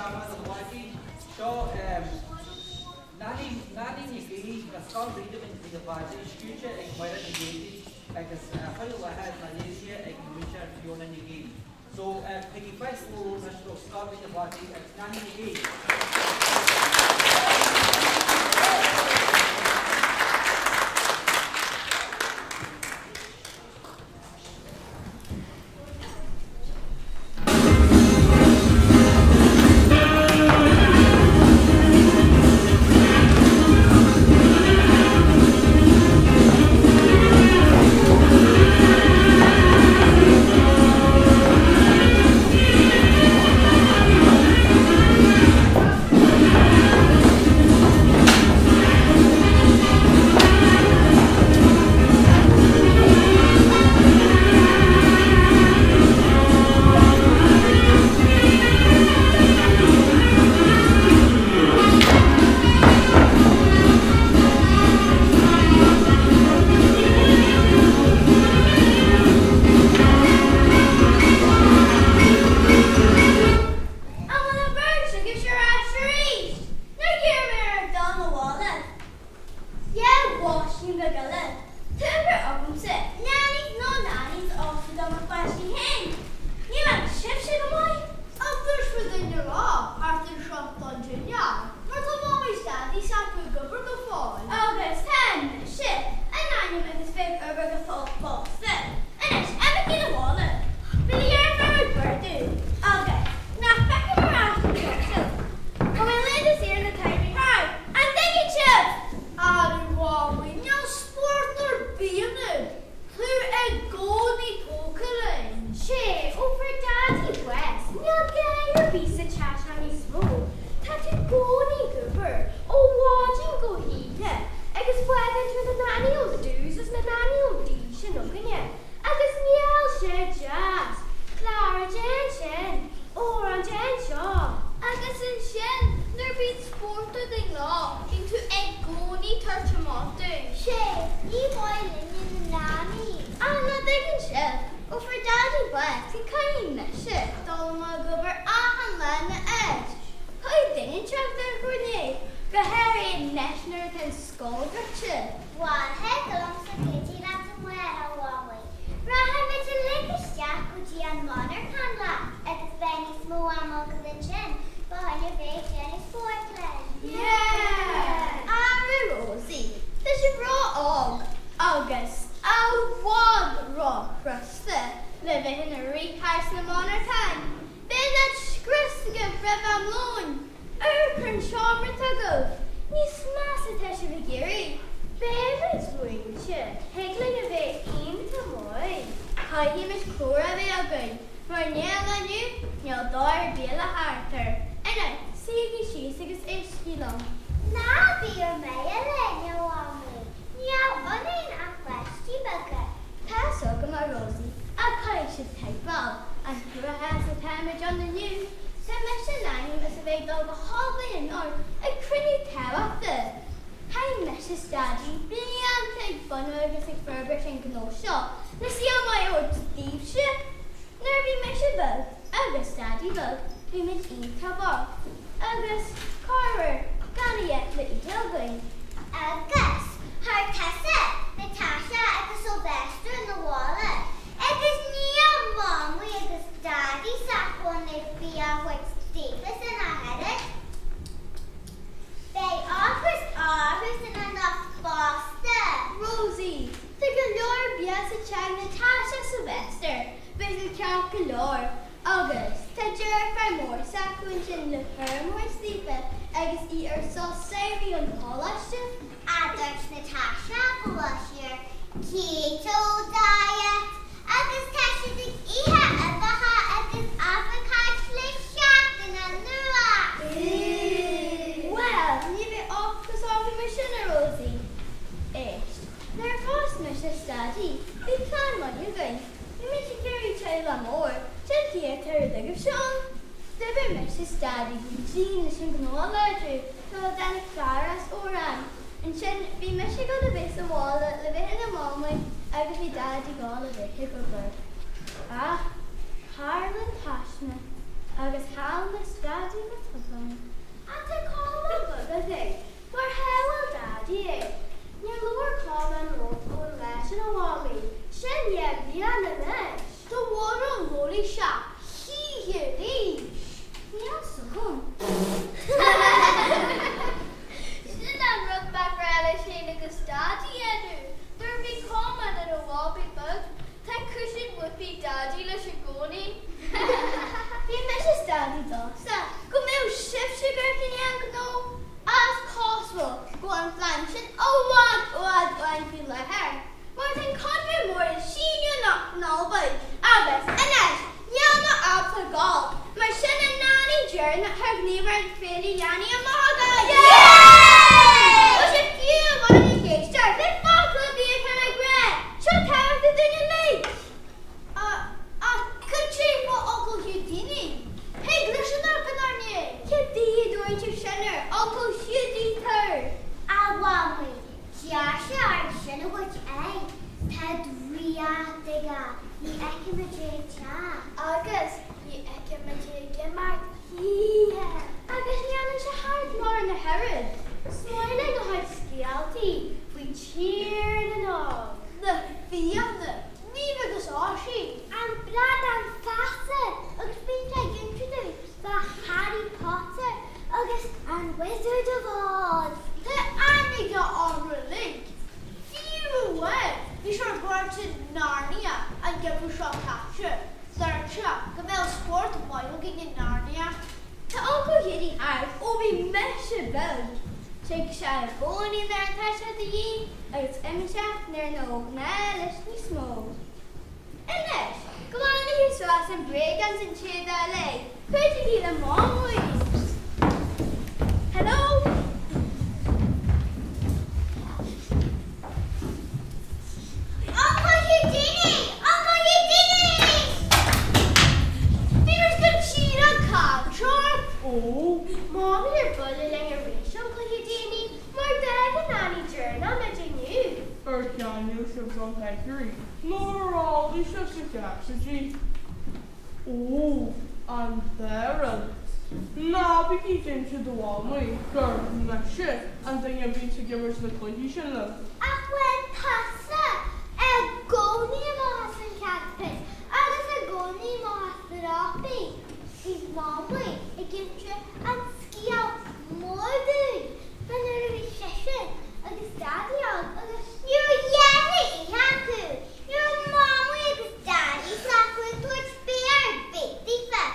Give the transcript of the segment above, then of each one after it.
Dráma do Pháistí. Seo Neainín Nic Aoidh le Scoil Bhríde Ní Bháidín, scríte ag Máire Ní Ghéibheannaigh agus curtha i láthair nó léirithe ag an múinteoir Fiona Ní Ghaoith. So, cuirigí fáilte mhór anois do Scoil Bhríde Bháidín agus Neainín Nic Aoidh. An bhfuil an bheirt agaibh ar ais arís? Nár iarr mé oraibh dul 'na bhaile? Dhá bháisín bheag eile tugtha agamsa nannies nó nannies a fhostú do mo pháistí féin. Ní bheadh sibhse go maith? An dúirt rud duine rá thart anseo don dinnéar mar tá Mamaí is Daidí s'acu ag obair go fóill. Agus tá mise in ainm agus bheith ag obair go fóill fosta. Anois, imígí 'na bhaile. Bhí do dheirfiúr ag cuardú. Agus nach bhfeicim ar ais anseo sibh. Go mbeidh laethanta saoire na teaghlaigh thar, an dtuigeann sibh? Arú a Mhamaí, níl spórt ar bith ionat, tú i gcónaí tógtha linn. Sé, ó fuair Daidí bás, níl gá ar bith sa teach seo níos mó. Tá tú i gcónaí ag obair, ó mhaidin go hoíche, agus fágann tú na nanny-o do's is na nanny-o dee's sin againne, agus níl sé deas. Clara, déan sin, Odhrán, déan seo. Agus ansin, nuair a bhíonn spórt againn lá, bíonn tú i gcónaí ag tabhairt amach dúinn. Sé, ní maith linne na nannies. Ach nach dtuigeann sibh, ó fuair Daidí bás, go caithfidh mise dul amach ag obair achan lá ina áit. Caithfidh duine inteacht a chur né, go háirithe anois nuair atá an scoil druidte. Bhuel, thig liomsa cuidiú leat amárach, a Mhamaí. Rachaimid uilig isteach go dtí an monarchan leat agus beidh níos mó ama agat ansin fá choinne bheith ag déanamh spóirt linn. Yeah! Arú Rosie, tá sibh ró-óg agus i bhfad ró-chrosta le bheith ina rith thart sna monarcháin. Beidh an áit scriosta agaibh roimh am lóin. Amharc ar an seomra atá agaibh. Níos measa atá sibh ag iarraidh. Beimid múinte. Thig linn a bheith iontach maith. Caithfimid comhrá a bheith againn, mar i ndiaidh an lae inniu, níl dóigh ar bith le theacht air. Anois, suígí síos agus éistigí liom. Ná bí ar mire linn, a Mhamaí. Níl ionainn ach páistí beaga. Tá's agam, a Rosie, ach caithfidh sibh tuigbheáil an cruachás atáimid ann inniu. Tá mise in ainm is a bheith ag dul go hAlbain anocht ag cruinniú tábhachtach. Chaith mise is Daidí blianta ag bunú agus ag forbairt an ghnó seo le saol maith a thabhairt daoibhse. Nuair a bhí mise beag agus Daidí beag bhí muid iontach bocht agus, corruair, gan a dhath le ithe againn. Agus chuir tusa Natasha agus Sylvester 'na bhaile agus níl Mamaí agus Daidí s'acu in ann bia a thabhairt daofasan ach oiread. Beidh ocras orthusan anocht fosta. Rosie, Tá go leor bia sa teach Natasha, Sylvester, beidh siad ceart go leor. Agus tá deirfiúr mór s'acu ansin le cúram a thabhairt daofa agus í ar sos samhraidh ón choláiste. A dúirt Natasha go bhfuil sí ar keto diet agus tá siad ag ithe uibheacha agus abhacáid le seachtain anuas. Bhuel, ní bheidh ocras orthu mar sin, a Rosie. Éist, nuair a phós mise is Daidí, bhí plean maith againn. Bhí muid ag iarraidh teaghlach mór, cén chaoi atá rud agaibhse ann? D'oibir mise is Daidí go dian leis an gnó a láidriú sula dtáinig Clara is Odhrán. Ansin, bhí mise ag dul a bheith sa bhaile le bheith ina mamaí agus bhí Daidí ag dul a bheith ag obair. Ach, tharla an taisme. Agus thall na stadaí na tobáin. Ach tá Colmán agat é, mar shábháil Daidí é. Níor labhair Colmán romhat ón lá sin, a Mhamaí, sin 2 bhliain anois. Do mhura labhraí sé choíche arís. Níl fhios agam. Sin an rud ba bhreá leis féin agus Daidí a dhéanamh nuair a bhí Colmán ina bhabaí beag. Tá cúisín whoopee Daidí leis i gcónaí. Bhí mise is Daidí sásta go mbeadh sibhse ag amharc i ndiaidh an ghnó. Ach is cosúil go bhfuil an plean sin i bhfad i bhfad uainn faoi láthair, mar tá an conradh mór le síniú anocht in Albain agus anois níl mé ábalta gabháil, mar sin an nanny deireanach thar ghníomhaireacht Féile Leanaí amach againn! Bhfuil sibh fiú amháin ag éisteacht le focal ar bith atá mé ag rá? Seo tábhachtach dúinn uilig! Ach cad é fá Uncail Houdini? Thig leis an amharc inár ndiaidh. Cad chuige a dtabharann sibh sin ar Uncail Hiúdaí Tur? A Mhamaí, deir sé orainn sin a thabhairt air. Tá draíocht aige, ní fheicimid é ag teacht. Agus ní fheicimid é ag imeacht choíche. Agus ní fhanann sé thart mórán ach oiread. Smaoinigh a chuid scéaltaí faoi Tír na nÓg. Na Fianna, Niamh agus Oisín. An Bradán Feasa agus bíonn sé ag inse dúinn fá Harry Potter agus an Wizard of Oz. Tá aithne aige orthu uilig. Fiú amháin, bhí sé ar bord in Narnia an geimhreadh seo caite. Dúirt sé go mbeadh spórt maith againn in Narnia. Tá Uncail Hiúdaí thart ó bhí mise beag. Tig sé i gcónaí nuair atá sé de dhíth agus imíonn sé nuair nach gá leis níos mó. Anois, glanaigí suas an bréagán san téada uilig, cuidigí le Mamaí! Hello! Uncle Houdini! Uncle Houdini! Bhí muid go díreach ag caint ort! Ó, Mamaí ar buile linn arís, Uncail Houdini, mar d'fhág an nanny deireanach muid inniu. Ar cheannaigh sibh an peicearaí nó ar fhág sibh sa cheapsaidí? Ó, an dara rud, ná bígí ag inse do mhamaí gur mise an duine a bhíonns ag imirt na cluichí sin libh. Ach bhuel tusa i gcónaí amach as an cheatpit agus i gcónaí amach as na rópaí. Bhí Mamaí ag inse an scéal mór dúinn fá nuair a bhí seisean agus Daidí óg agus ní raibh a dhath le ithe acu. Ní raibh Mamaí agus Daidí s'acu ag tabhairt bia ar bith daofa.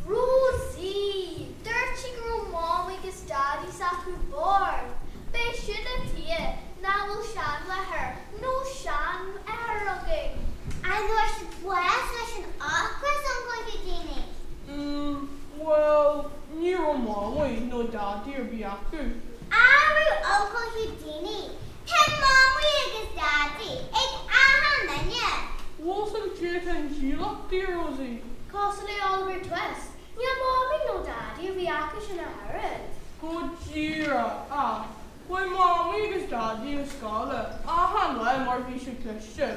Rosie! Dúirt sí go raibh Mamaí agus Daidí s'acu bocht. B'é sin an tuige nach bhfuil seanmháthair nó seanathair againn. An bhfuair siad bás leis an ocras, Uncail Houdini? Mm, bhuel, ní raibh Mamaí nó Daidí ar bith acu. Arú Uncail Houdini, tá Mamaí agus Daidí ag achan duine. Bhfuil san cé an dílleachtaí, Rosie? Cosúil le Oliver Twist, níl Mamaí nó Daidí a bhí acu sin ach oiread. Go díreach, ach chuaigh Mamaí agus Daidí na scoile achan lá mar bhí siad cliste.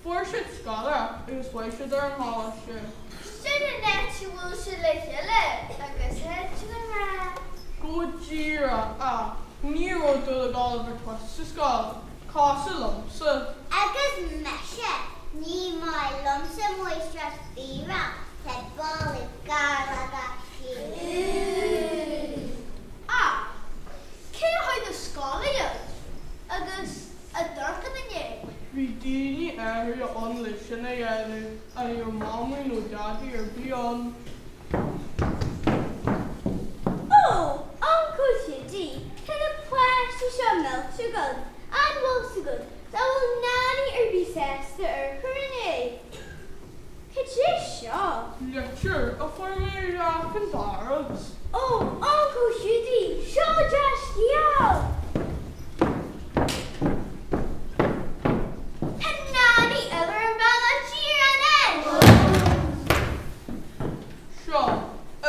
Fuair siad scoláireacht agus chuaigh siad ar an choláiste. Sin an áit a bhfuil siad le chéile agus thit an rath. Go díreach, ach ní raibh dúil ag Oliver Twist sa scoil, cosúil liomsa. Agus mise, ní maith liomsa máistreás biorach le boladh garbh aici. Ach cé chuaigh na scoile iad agus a dtorcan inné? Bhí daoine áirithe ann leis sin a dhéanamh, ach ní raibh Mamaí nó Daidí ar bith ann. Ó, Uncail Hiúdaí, tá na páistí seo millte agat, an bhfuil 's agat nach bhfuil nanny ar bith sásta ar chor inné? Cad é seo? Litir a fuair mé ar leac an dorais. Ó, Uncail Hiúdaí, seo dea-scéal! Tá nanny eile ar an bhealach díreach anois! Seo,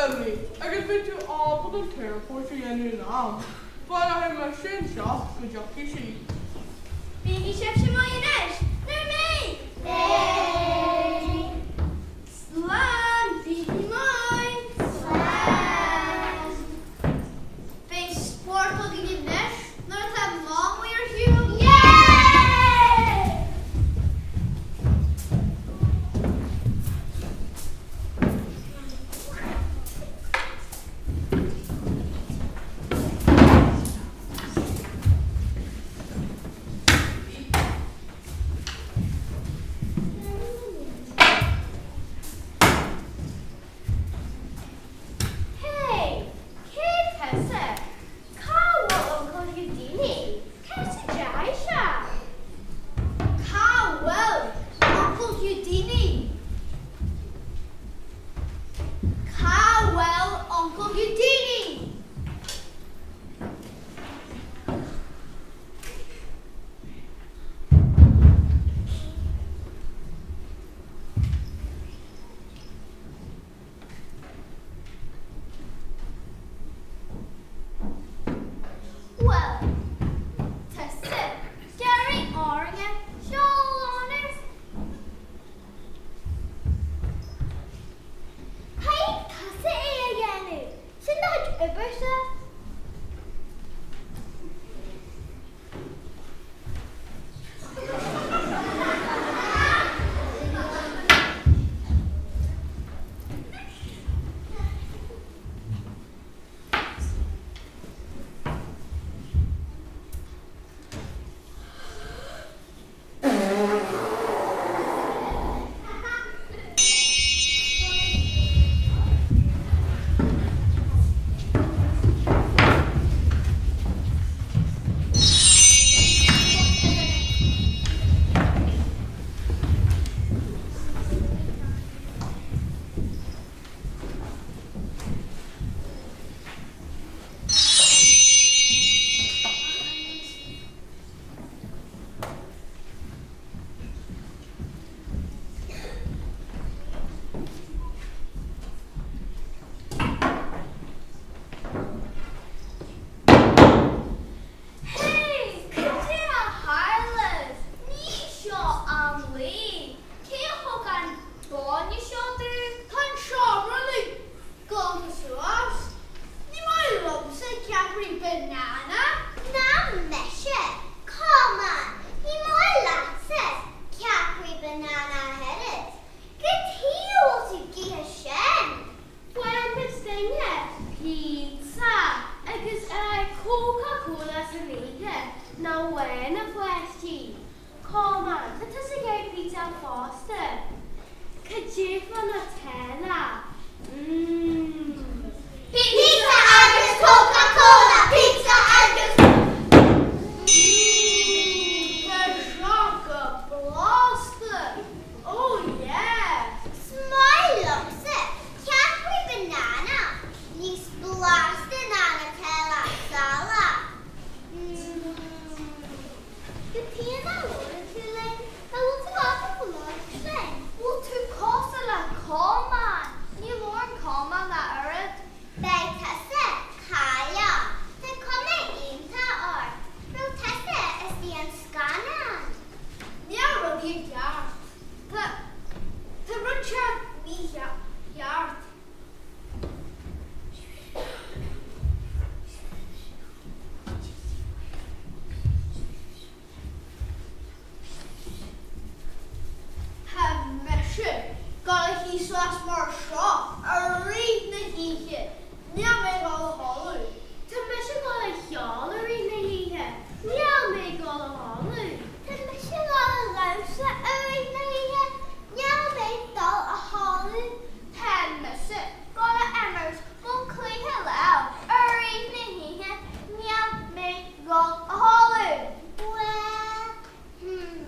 imigh, agus beidh tú ábalta an t-aerfort a dhéanamh in am. Fanfaidh mise anseo go dtiocfaidh sí. Bígí sibhse maith anois, nuair mé! Beidh. Slán! fosta. Cad é fá Nutella? Mmm. Pizza agus Coca-Cola, pizza agus. Mmm, tá seo go blasta! Oh yeah! Is maith liomsa ceapairí banana, níos blasta ná Nutella salach. Mmm. Go pian a labhrann tú linn, an bhfuil tú ábalta labhairt linn? Bhfuil tú cosúil le Colmán? Ní labhrann Colmán ach oiread. Beidh tusa cailleach. Tá cuma iontach ort. Raibh tusa istigh an scannán? Níl rudaí i gceart. Tá tá rud inteacht mícheart. Tá mise ag dul a shuí suas mar seo i rith na hoíche. Níl mé ag dul a chodladh. Tá mise ag dul a cheol i rith na hoíche. Níl mé ag dul a chodladh. Tá mise ag dul a dhamhsa i rith na hoíche. Níl mé ag dul a chodladh. Tá mise ag dul a imirt mo chluiche lámh i rith na hoíche. Níl mé ag dul a chodladh. Bhuel, hmm,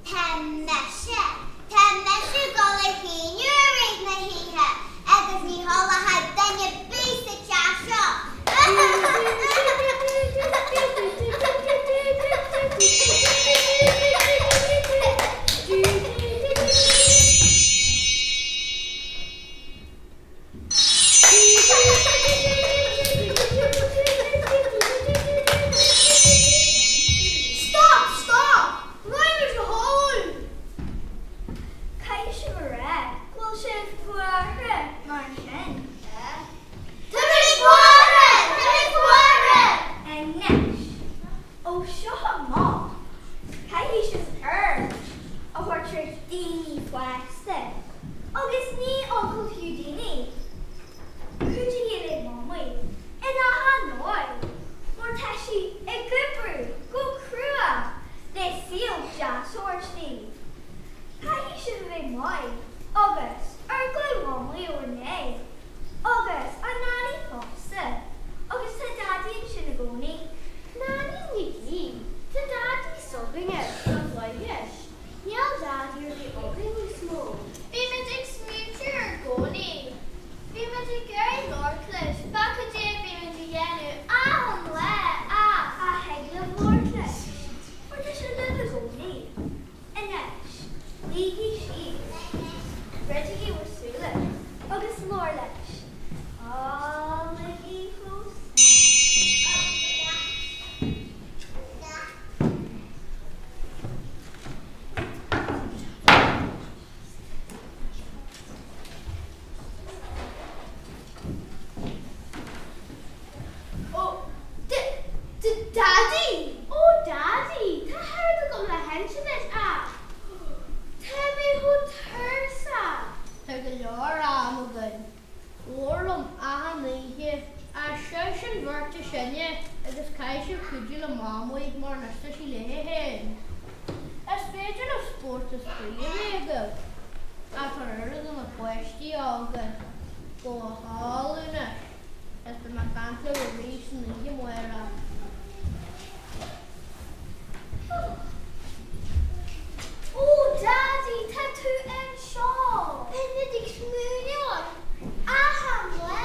tá mise, tá mise ag dul a shíniú i rith na hoíche agus ní chodlóidh duine ar bith sa teach seo. Stop! Stop! Raghaimid a chodladh! Caithfidh sibh a rá go bhfuil sibh buartha mar sin. Táimid buartha! Táimid buartha! Anois, ó seo amach, caithfidh sibh aird a thabhairt ar daoine fásta agus ní Uncail Houdini. Cuidigí le Mamaí in achan ndóigh mar tá sí ag oibriú go crua le saol deas a thabhairt daoibh. Caithfidh sibh a bheith maith agus ar ghlúin Mamaí bhur ndiaidh agus a Nanaí fosta agus tá Daidí ansin i gcónaí. Nanny Nigí, tá Daidí s'againne sna flaithis. Níl Daidí ar bith againn níos mó. Bímid ag smaointiú i gcónaí. Bímid ag iarraidh labhairt leis fá cad é a bhímid a dhéanamh achan lá ach. A thig libh labhairt leis, mar tá sé libh i gcónaí. Anois, luígí síos, druidigí bhur súile agus labhair leis. Codlaigí chomh sámh. Ó, D-D-Daidí! Ó Daidí, tá oiread agam le hinse duit ach tá mé chomh tuirseach. Tá go leor am againn. Labhair liom achan oíche. Ach sibhse an bheirt is sine agus caithfidh sibh cuidiú le Mamaí mar anois tá sí léi féin. Is féidir libh spórt is spraoi a bheith agaibh ach ar oiread de na páistí óga. Go hálainn anois is beidh mé ag caint libh arís san oíche amárach. Ó Daidí, tá tú anseo! Bímid ag smaoineamh ort achan lá.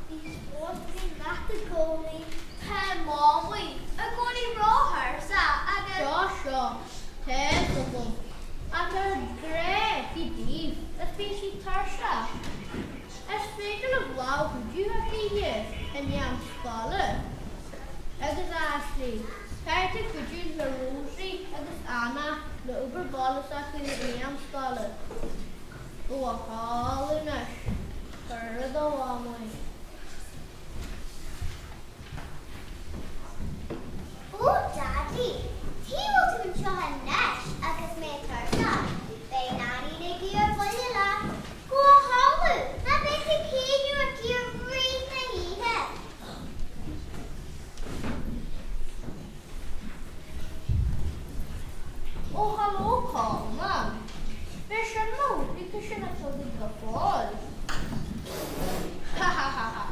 Bhí spórt againn leat i gcónaí. Tá Mamaí i gcónaí róthuirseach agus. Seo, seo, tá fhios agam. Ach ar grá aici daoibh is bíonn sí tuirseach. Is féidir libh lámh a chuidiú léi i ndiaidh am scoile. Agus Ashley, caithfidh tú cuidiú le Rosie agus Anna le obair baile s'acu i ndiaidh am scoile. Go hálainn anois, cuir do mhamaí. Ó Daidí, tuige a bhfuil tú anseo anois agus mé tuirseach? Beidh Nanny Nigí ar buile leat. Go hálainn, ná beidh tú caoineadh aici i rith na hoíche. Ó haló Colmán. B'é sin nó bhí sin a tugadh go fóill. Ha ha ha ha.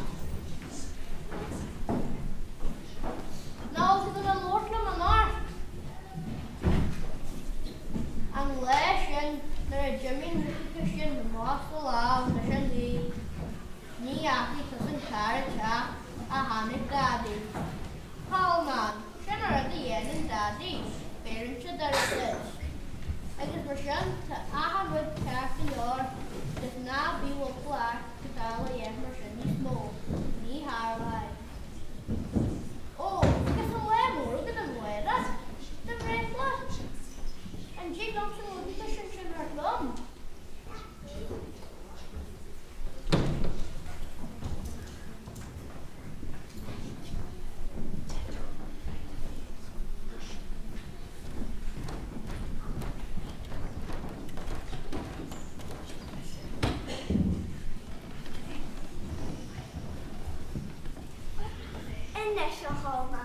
Ná tú go labhairt liom anocht. An lá sin nuair a d'imigh an Ricacha sin amach sa lámh leis an ghaoth, ní dheachaigh tusa an carr ag teacht ach tháinig Daidí. Colmán, sin an rud a dhéanann Daidí, beireann sé d'aire duit. Agus mar sin tá achan rud ceart go leor agus ná bíodh eagla ort go dtarlóidh a dhath mar sin níos mó, ní tharlóidh. Ó, agus an lá mór agat amárach, do bhreithlá. An dtig liomsa an laethanta sin sin a thabhairt liom? Anois, a Cholmáin.